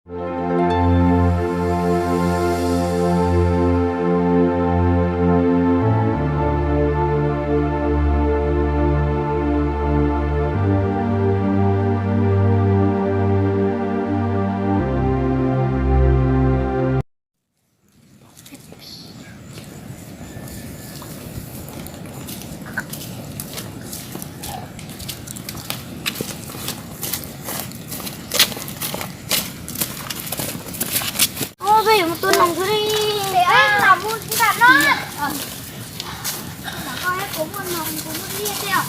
Peb yuav mus tua noog xwb li. Peb lam mus nram no. Kuv muaj noog, kuv muaj liaj thiab.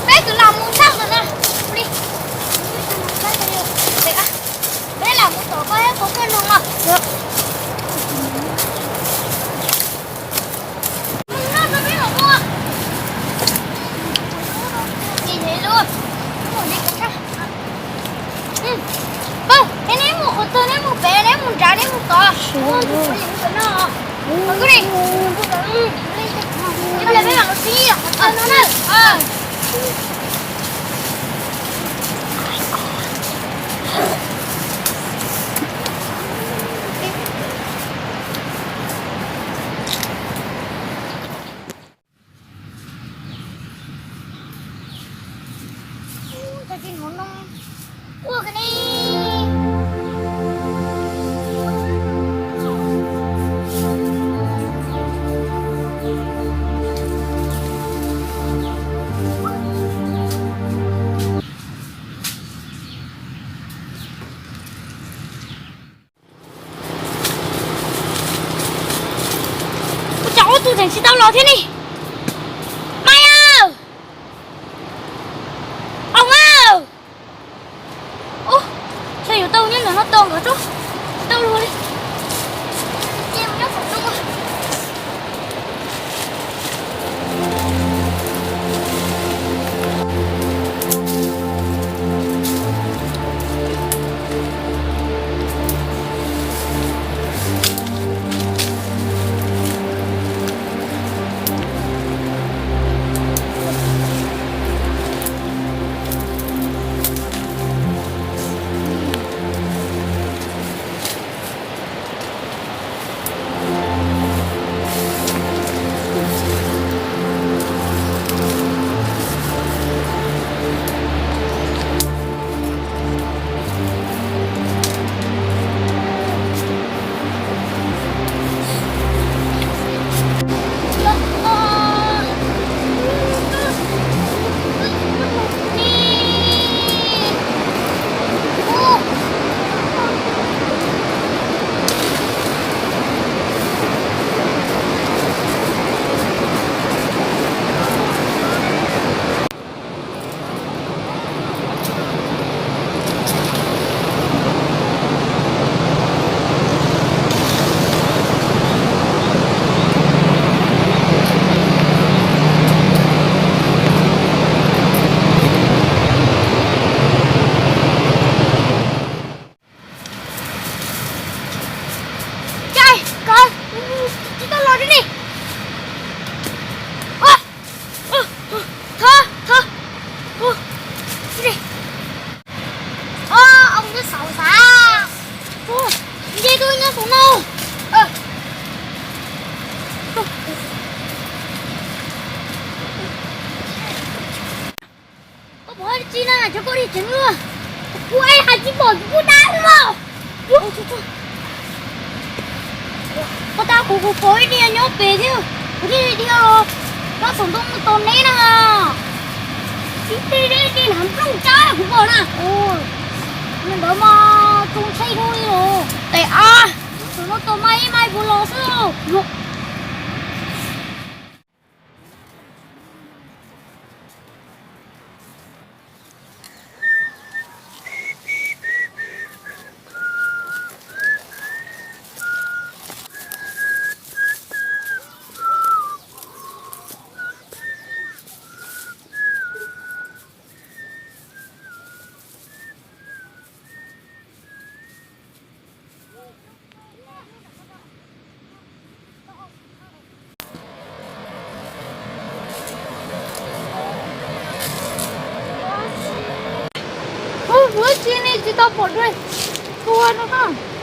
Peb kwv lam mus txog ntawm no li. Peb lam mus tom koj ib qho koj noog no. Neb mus qhov twg, neb mus pem, neb mus nrad, neb mus tod. Mus li. Peb mam los txog qhov twg no na. Ua cas ob tug tseem tsis tau los thiab ne? Maiv aw! Oom aw! Ub, ntshe yuav tau nyob ntawm no tos nkawd tso, tsis tau luag li. Ces mus nyob saum toj. Cai, koj tsis tau los li ne. Thov, thov. Os, nyob saum xav. Nce tuaj nyob saum no. Koj pom tsi na, cov koj dig tseev luaj. Kuv hais tsis pom kuv dab los. Koj tab kuv, kuv pom ib niag nyob pem thiab, kuv thiaj li dhia los. Koj txhob ntoo mus tos neb na. Tib teg deb deb hnav nplooj tsab kuv pom na. Ua ntawd mas txaus ntshai dhau li os. Tes ab, txhob ntoo tos mas ib mas puas los xwb. Pom dua tua no na.